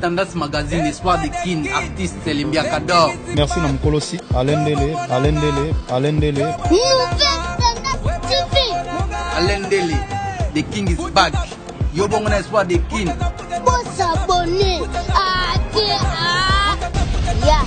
Tendance Magazine, Espoir de Kin, artiste Limbiaka d'or. Merci na mokolo si Alain Ndele, Alain Ndele, Alain Ndele. Nouvelle Tendance TV. Alain Ndele, The King is back. Yo bongo na Espoir de Kin. Bo s'abonner. Ah, ah, ya.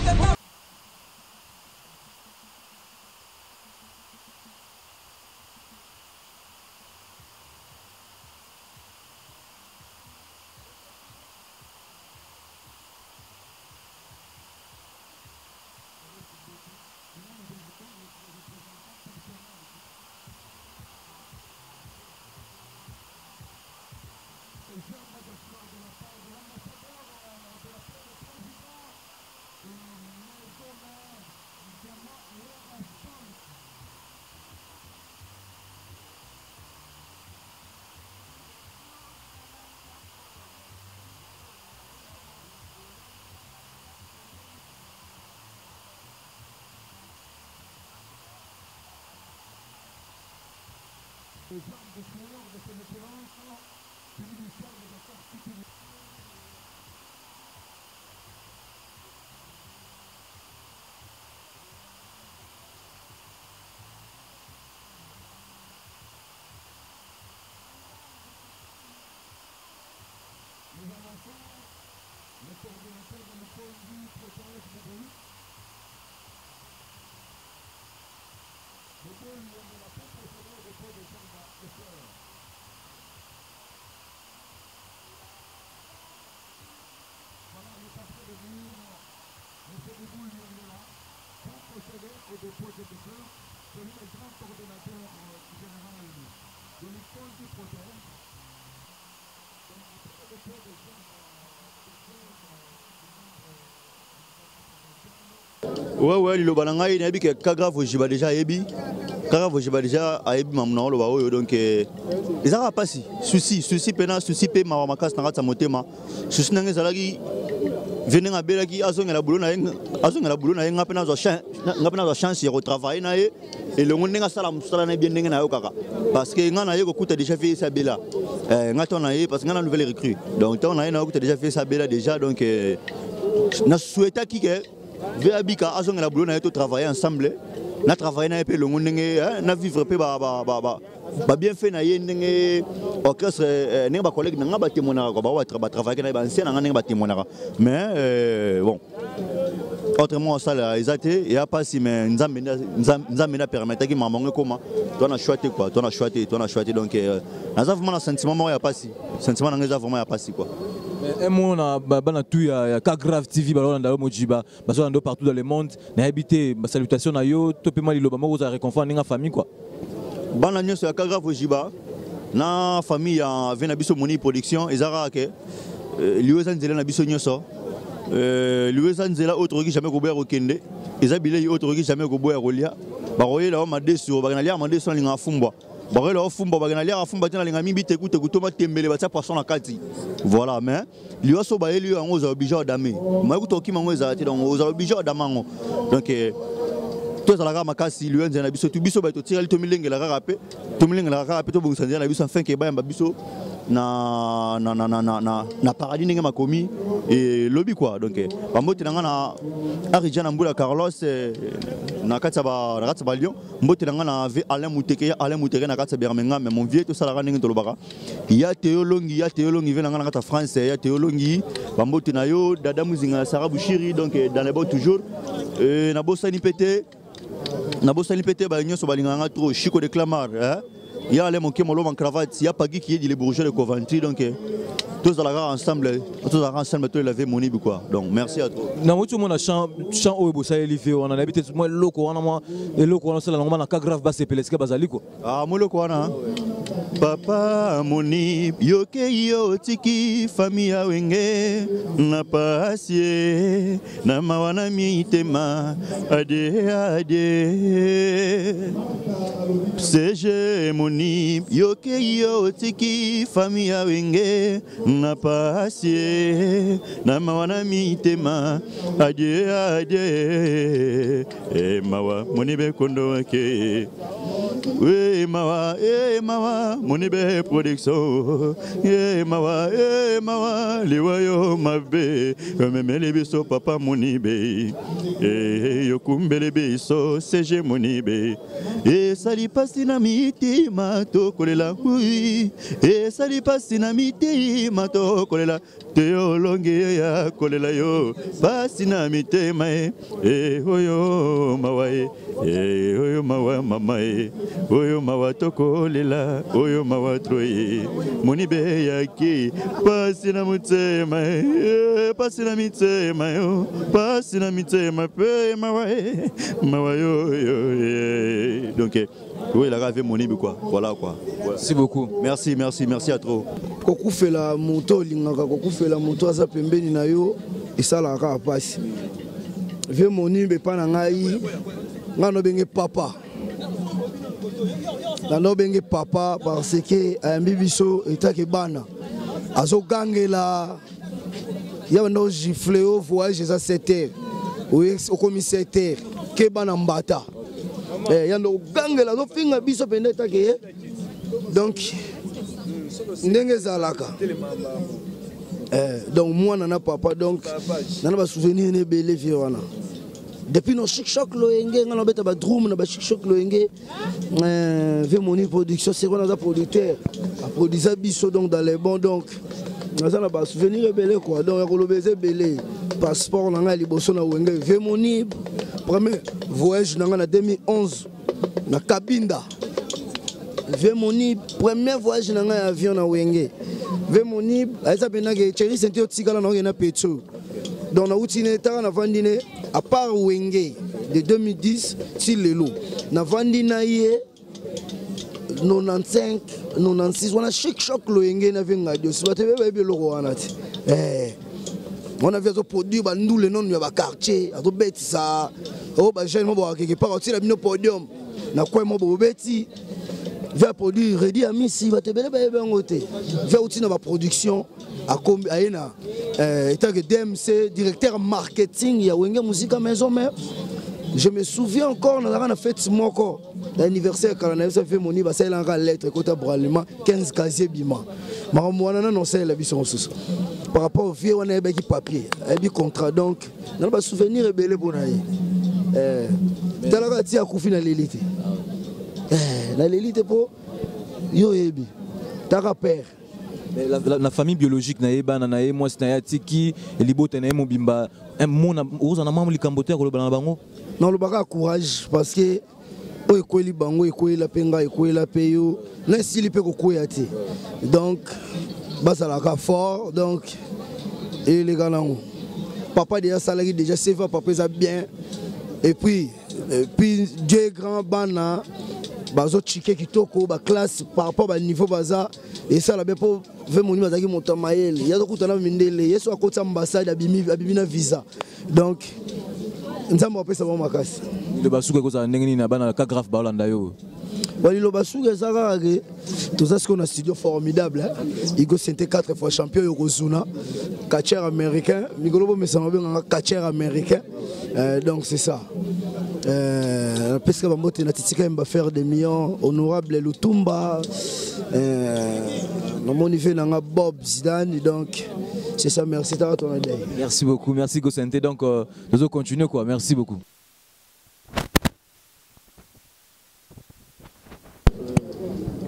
Ouais, ouais, liloba na ngai nayebi ke ka grave ojiba déjà ayebi ka grave ojiba déjà ayebi mamu na oloba oyo donc eh, eza kaka mpasi souci souci mpena souci mpe mawa makasi na kati ya motema souci ndenge ezalaki vie ndenge abelaki azongela boulot na ye azongela boulot na ye nga mpe nazwa nga mpe nazwa chance ya kotravaille na ye elongo ndenge asala mosala na ye bien ndenge nayokaka parce que nga na ye kokuta déjà vie esi abela eh, nga ntango na ye parce que nga na nouvelle recrue donc ntango na ye nayokuta déjà vie esi abela déjà donc eh, na souhaitaki ke vie abika azongela boulot na ye to travailler ensemble na travailler na ye mpe elongo ndenge eh, na vivre mpe ba, ba, ba, ba, ba bienfait na ye ndenge orchestre eh, ndenge bacollègue na nga batémoignaka kua bango batravaillaki na ye baancien na nga ndenge batémoignaka mais euh, bon autrement osala eza te eya mpasi mais nzambe nde apermetaki makambo yango ekoma to na choix te quoi to na choix te to na choix te donc euh, naza vraiment na sentiment moko ya mpasi sentiment na ngai eza vraiment ya mpasi quoi. Un mot na bana tout ya ya Ka Grave TV balolanda yo Mojiba bazolanda yo partout dans le monde nayebi te ba salutation na yo to pe mwa liloba moko ozala réconfort ndenge famille quoi. Bana nyonso ya Ka Grave Mojiba na famille ya vie na biso Moni Production eza kaka ke euh, liwa eza nzela na biso nyonso euh, liwa eza nzela oyo tokoki jamais koboya kokende eza bilei oyo tokoki jamais koboya kolia bakoyela yo madesu bakenda liaka madesu nalingaka fumbwa bakoyela yo fumbwa bakenda liaka fumbwa te nalinga mingi bitekuteku to matembele batia poisson na kati voilà mais liwa so bayeli yo yango ozala oblige odame maye kuta okima yango ezala te donc ozala oblige odame yango donc eh, tozala kaka makasi liwa nzela na biso tu biso bato totikali tomilengela kaka mpe tomilengelaka kaka mpe tobongisa nzela na biso afin ke bayamba biso na, na, na, na, na, na, na paradis ndenge makomi elobi quoi donc eh, bambote na nga na arija na mbula carlos eh, na kati ya ba lion mbote na nga na v alain muteke ya alain muteke na kati ya birmingham mais mon vieux tosalaka ndenge tolobaka ya teo longi ya teo longi ve na nga na kati ya france ya teo longi bambote na yo dada muzinga na sarah bushiri donc eh, dans les bon toujours nabosani mpe te nabosani mpe te baye nyonso balingaka nga trop chico de clamar hein? ya ale moke moloma cravate ya pagi qui est le bourgeois de Coventry donc eh, tozala kaka ensemble tozala ensemble tolela ve monibi quoi donc merci à toi nauti omona champ champ oyo bosaleli ve wana nayebi te mwa eloko wana mwa eloko wana osala nango bana ka grave basepela esika bazali quoi ah mwa eloko wana papa moni yoke yo otiki fami ya wenge na pasi na mawa na mitema ade ade CG moni yoke yo otiki fami ya wenge na pasi na mawa na mitema adie adie e mawa moni bekondo wake e mawa e mawa. Monibe production ye mawa ye mawa liwa yo mabe omemeli biso papa Monibe e yokumbeli biso CG Monibe esali pasi na mitima tokolela ui esali pasi na mitima tokolela te olongi ya kolela yo pasi na mitema e e oyo mawa e e oyo mawa mama e oyo mawa tokolela oyo mawa tro e monibe yaki pasi na motema e pasi na mitema yo pasi na mitema pe mawa e mawa yo yo e donc Oui, il a fait mon quoi. Voilà quoi. Merci beaucoup. Merci, merci, merci à trop. Kokufela moto olingaka kokufela moto aza pembeni na yo esalaka kaka mpasi vie monimbe epai na ngai ngai nobenge papa nanobenge papa parce que ayambi biso etake bana azogangela ya banda ogifle yo voyage eza 7 heures okomi 7 heures keba na mbata eh, ya ndo ogangela azofinga biso mpenza etake ye donc ndenge ezalaka eh, donc mwana na papa donc nana basouvenir na ebele vie wana depuis no chic choc loyenge ngai nabeta badrum na bachic choc loyenge euh, vie moni production seko naza producteur aproduisa biso donc dans les bons donc naza na basouvenir ebele quoi donc ya koloba eza ebele passeport na ngai ya liboso na wenge vie moni premier voyage na ngai na 2011 na kabinda vie moni premier voyage na ngai ya avion na wenge vie moni ayesa mpendake cheri sente otikala na okende na petro donc nauti ne taka navandi ne à part wenge de 2010 ti lelo navandi na ye 95 96 wana chic choc loyenge na vie ngadio si bato ebe bayebi eloko wana te eh. wana vie azoproduire bandule nonu ya baquartier azobetisa oyo oh, bajeune mo bakakeke paka otiela bino podium na coin mo bobeti vie aproduire redi amisi bato ebele bayebi yango te vie auti na baproduction akombi aye na euh, étant que DMC directeur marketing ya Wenge Musica Maison Mère je me souviens encore nazalaka na fête moko na anniversaire kala na biso fe moni basalelaka lettre ekota bralema 15 casier bima makambo wana nano osalela biso mosusu par rapport au vieux wana ayebaki papier ayebi contrat donc nana basouvenir ebele mpo na ye eh, talaka ti akufi na leli te eh, na leli te mpo yo oyebi taka père Mais la, la, la famille biologique na ye bana na ye mwasi na ye atiki libota na ye mobimba mona oza na mwa likambo te ya koloba na bango nalobaka courage parce que oyo ekweli bango ekweyela mpe ngai ekweyela mpe yo na esili mpe kokweya te donc bazalaka fort donc eleka nango papa deja asalaki deja seva papa eza bien et puis Et puis Dieu est grand bana bazo chike kitoko ba classe par rapport ba niveau baza esala be po ve moni bazalaki moto ya mayele ye azokutana mindele ye so akoti ambassade abimi abimi na visa donc nzambe apesa bango makasi liloba suka ekozala ndenge nini na bana ka grave baolanda yo baliloba suka eza kaka ke toza sikoyo na studio formidable igo sente 4 fois champion yokozuna catcheur américain mikolo bomesana babenganga catcheur américain euh, donc c'est ça euh, napesika bambote na titika yemba faire des millions honorable lutumba euh, namoni ve nanga bob zidane donc c'est ça merci taka tona dei merci beaucoup merci gosente donc euh, tozo continuer quoi merci beaucoup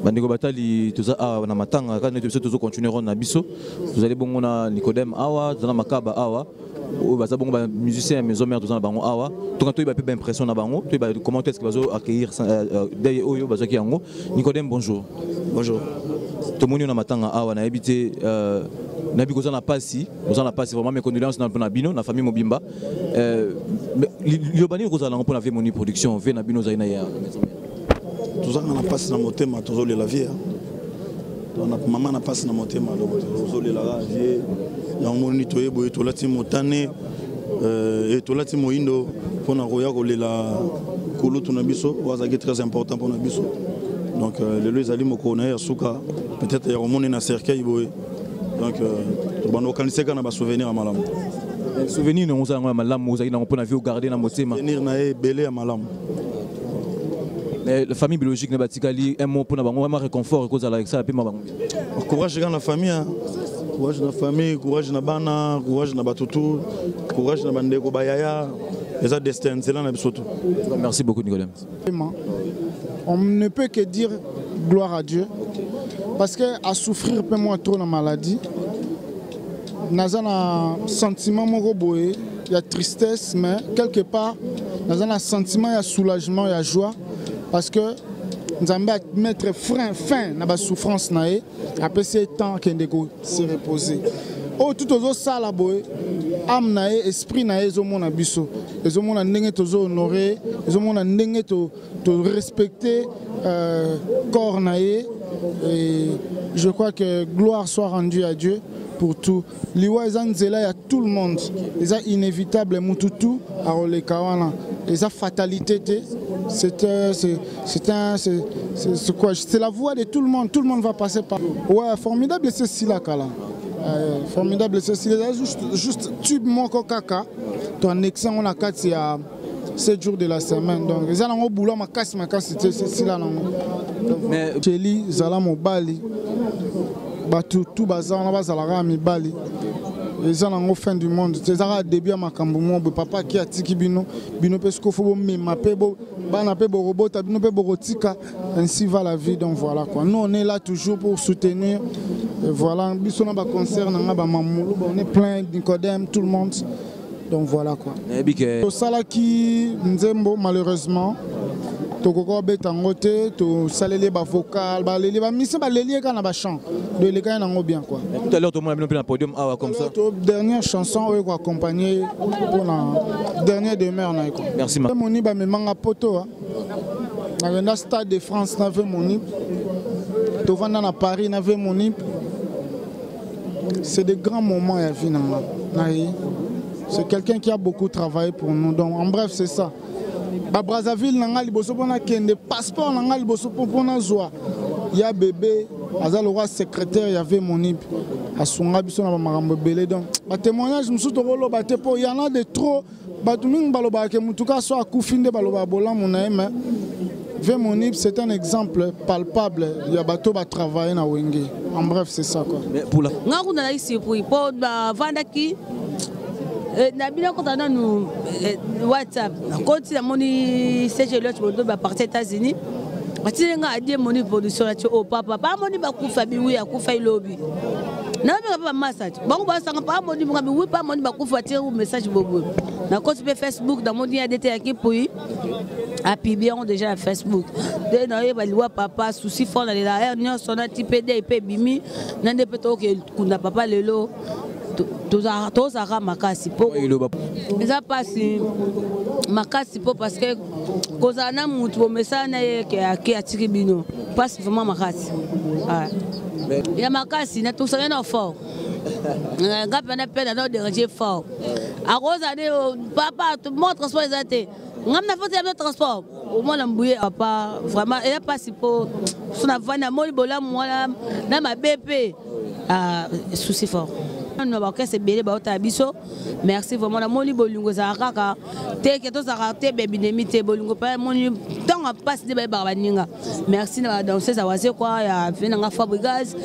bandeko batali toza awa na matanga kaka neti biso tozo continuer ronde na biso tozali bongo na nicodème awa toza na makaba awa oyo baza bongo bamusicien ya maison mère toza na bango awa tonga toyeba mpe baimpression na bango toyeba comment est ce que bazo accueillir euh, euh, deuil oyo bazwaki yango nicodème bonjour bonjour tomoni yo na matanga awa nayebi te euh, nayebi koza na pasi oza na pasi vraiment mes condoléances na mpona bino na famille mobimba euh, liloba nini kozala nango mpona vie moni production vie na bino ozali na ye tozanga na mpasi na motema tozolela vie mama na mpasi na motema donc tozolelaka vie yango moni toye boye tolati motane euh, e tolati moyindo mpona koya kolela kulutu na biso oyo azalaki très important mpona biso donc euh, lelo ezali mokolo na ye ya suka peut-être ya komoni na cercueil boye donc euh, tobanda kokanisa kaka na basouvenir ya malamu eh, souvenir nango oza yango ya malamu ozalaki nango mpo na vie ogarde na motema souvenir na ye ebele ya malamu Mais la famille biologique na batikali, un mot mpona bango, vraiment réconfort ekozala, esala mpe ma bango. Courage kaka na famille, hein. Courage na famille, courage na bana, courage na bato tu, courage na bandeko, bayaya. Eza destin, nzela na biso tu. Merci beaucoup, Nicodème. On ne peut que dire gloire à Dieu. Parce que à souffrir peu moins trop la maladie, naza na sentiment moko boye ya tristesse, mais quelque part naza na sentiment ya soulagement, ya joie, parce que Nzambe a mettre frein fin na ba souffrance na ye, apesi ye temps akende ko se reposer. Oyo tu tozosala boye, âme na ye, esprit na ye ezomona biso, ezomona ndenge tozo honorer, ezomona ndenge to respecter corps na ye. Et je crois que gloire soit rendue à Dieu pour tout. Liwa eza nzela ya tout le monde, eza inévitable, mutu tu aroleka wana, eza fatalité te. C'est c'est un c'est quoi, c'est la voie de tout le monde, tout le monde va passer par. Ouais, formidable, c'est sila kala. Formidable, c'est sila juste tube moko kaka to annexé on a 4 il y a 7 jours de la semaine. Donc eza nango boulot makasi makasi te, c'est sila nango. Mais Cheli zala mobali, bato tout baza wana bazalaka mibali, eza nango fin du monde te, ezalaka début ya makambo moko boye. Papa aki atiki bino, bino mpe sikoyo fo bomema mpe bana mpe borobota bino mpe borotika, ainsi va la vie. Donc voilà quoi, nous on est là toujours pour soutenir. Et voilà, biso na ba concert nanga ba mamulu, on est plein, Nicodème, tout le monde. Donc voilà quoi. Nayebi ke tosalaki nzembo, malheureusement tokoki kobeta yango te, tosaleli ba vocal, baleli bamise, baleli ye kaka na bachant, donc elekaki nango bien quoi. Mais tout à l'heure tomona bino mpe na podium awa comme ça. To dernière chanson oyo koaccompagne mpona dernière demeure na ye quoi. Merci, ma. Moni bamemanga poto, hein. Nakenda Stade de France na ve moni, tovanda na Paris na ve moni, c'est des grands moments ya vie na nga na ye. C'est quelqu'un qui a beaucoup travaillé pour nous. Donc en bref, c'est ça. Ba Brazzaville na nga liboso mpona kende, passeport na nga liboso mpona zwa ya bébé aza le roi secrétaire ya ve monip, asunga biso na bamakambo ebele. Donc batémoignage mosusu tokoloba te mpo yana de trop, bato mingi balobaka ke mutu kaka so akufi nde balobaka bolamu na ye, mais ve monip, c'est un exemple palpable ya bato batravaille na Wenge. En bref, c'est ça quoi. Mais pour la Nga kuna nazalaki surpris mpo bavandaki na bino kota nanu WhatsApp, nakoti, namoni Serge Eliot Bodo baparti États-Unis, atili nga adie moni production nati o papa pamoni bakufa biwi, akufa ilobi, nayobenga mpe bamasa ti bango basanga pamoni nga biwi, pamoni bakufa, atie message boboye. Nakoti mpe Facebook, namoni ya dete yaki pui apublie yango déjà na Facebook nde nayeba liwa papa. Souci fort, nalela heure nyonso, nati mpe dei mpe ebimi na nde mpe tokoke kunda papa lelo. Tozalaka makasi mpo eza mpasi makasi mpo parce que kozala na mutu bomesana na ye ke ake atiki bino, mpasi vraiment makasi ya makasi. Natosaki na fort nga mpena mpe na déranger fort, akozala nde papa mo transport eza te, ngam na foti ya bino transport omwana mbuye papa. Vraiment eza mpasi mpo so navandi namoni bolamu wana na mabe mpe souci fort na baorchestre ebele baotala biso. Merci vraiment, namoni bolingo ezalaka kaka te ke tozalaka te bebinemi te, bolingo mpe namoni ntango mpasi nde bayebaka baninga. Merci na badanseuse ya Wazekwa, ya vie nanga Fabrigaz,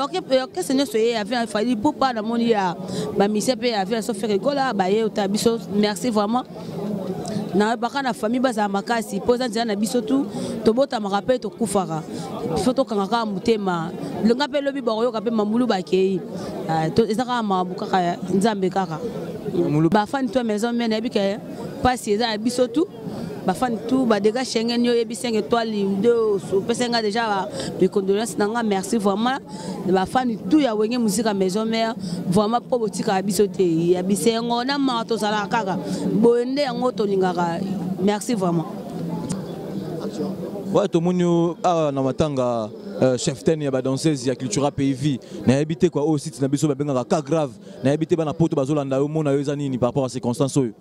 orchestre nyonso ye ya vie Fally Ipupa, namoni ya bamisie mpe ya vie ya Sofer Egola baye otala biso. Merci vraiment, nayebaka na famille bazala makasi mpo eza nzela na biso tu, tobotamaka mpe tokufaka, fo tokanga kaka motema longa mpe lobi bakoyoka mpe mamulu bakei. Eza kaka makambo kaka Nzambe kaka. Bafani to maison mère, nayebi ke mpasi eza ya biso tu, bafani tu badega Schengen, yo oyebi 5 étoiles nde opesa nga déjà bacondoléance na nga. Merci vraiment bafani tu ya Wenge Musica Maison Mère, vraiment mpo botikaka biso te ya bisengo na mawa, tozalaka kaka boye nde yango tolingaka. Merci vraiment. Ouais, tomoni yo awa na matanga, chef ten ya badanseuse ya Cultura Pays Vie. Nayebi te kwa oyo site na biso babengaka cas grave, nayebi te bana poto bazolanda yo, mona yo eza nini par rapport à circonstance oyo?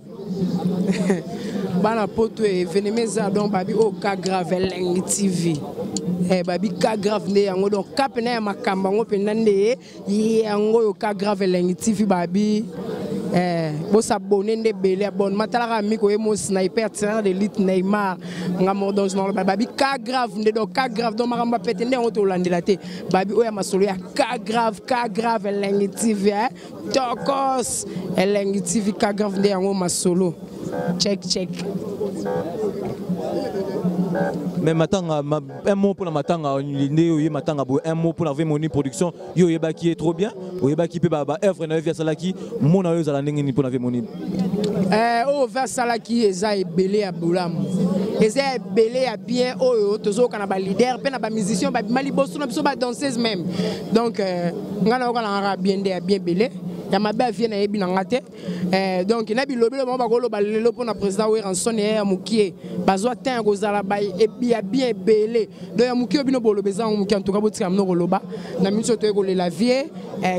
Bana poto, événement eza donc babi oyo cas grave Elengi TV, babi cas grave nde yango, donc ka mpena ya makambo yango mpenza nde yango oyo cas grave Elengi TV babi. Eh, bosabone nde ebele abonnement talaka miko ye mo sniper tireur d'élite Neymar nga mordonge na loba babi cas grave nde donc cas grave donc makambo ya pete nde yango tolandela te babi oyo ya masolo ya cas grave, cas grave Elengi TV, eh? Tokos Elengi TV, cas grave nde yango masolo, check check. Mais matanga ma, un mot pour la matanga nde oye matanga boye, un mot pour la Moni Production. Yo oyebaki ye trop bien, oyebaki mpe ba œuvre na yo vi asalaki mona oyo ezala ndenge nini mpona Ve Moni? Oyo ve asalaki eza ebele ya bolamu, eza ebele ya bien oyo tozoyoka na baleader mpe na bamusicien babima liboso na biso, badanseuse même. Donc ngai nayoka na ngaka bien nde ya bien ebele ya mabe avie nayebi na nga te. Donc na bilobelo bango bakoloba lelo mpona président Werrason ya mokie bazwa temps ya kozala ya bien ebele. Donc ya mokie oyo bino boloba eza yango mokie. En tout cas, botika bino koloba na miso, toye kolela vie.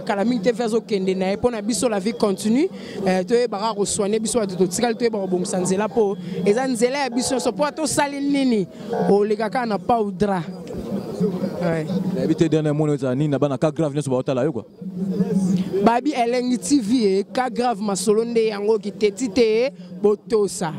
Kala mingi te, fe azokende na ye. Mpo na biso, la vie continue. Toyebaka kosoigne biso bato totikali, toyeba kobongisa nzela mpo eza nzela ya biso nyonso. Mpo tosali nini, oleka kaka na paudra. Nayebi te, dernier mot ezala nini na bana cas grave nyonso baotala yo, quoi? Babi Elengi TV e cas grave masolo nde yango kiteti te botosa.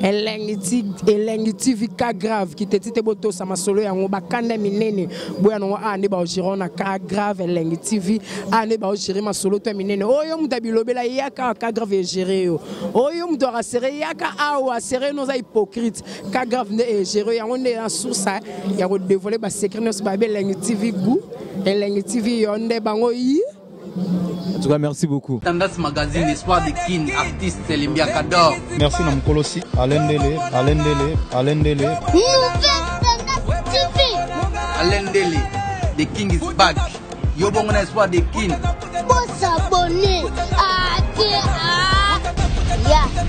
Elengi TV, cas grave kiteti te botosa masolo yango bakanda minene boya nango a nde baogérer na cas grave Elengi TV a nde baogérer masolo to ya minene. Oyo moto abilobela yaka, cas grave egérer yo. Oyo moto akasere yaka awa sere no oza hypocrite. Cas grave nde egérer yango nde na source ya kodévoiler basecret nyonso. Babi Elengi TV goût, Elengi TV yo nde bango yi. En tout cas, merci beaucoup. Tendance Magazine, Espoir de Kin, artiste Limbiakador. Merci na mokolosi Alendele, Alendele, Alendele. Nouvelle Tendance TV. Alendele, the king is back. Yo bongo na Espoir de Kin. Pour s'abonner. Ah, ah, ya.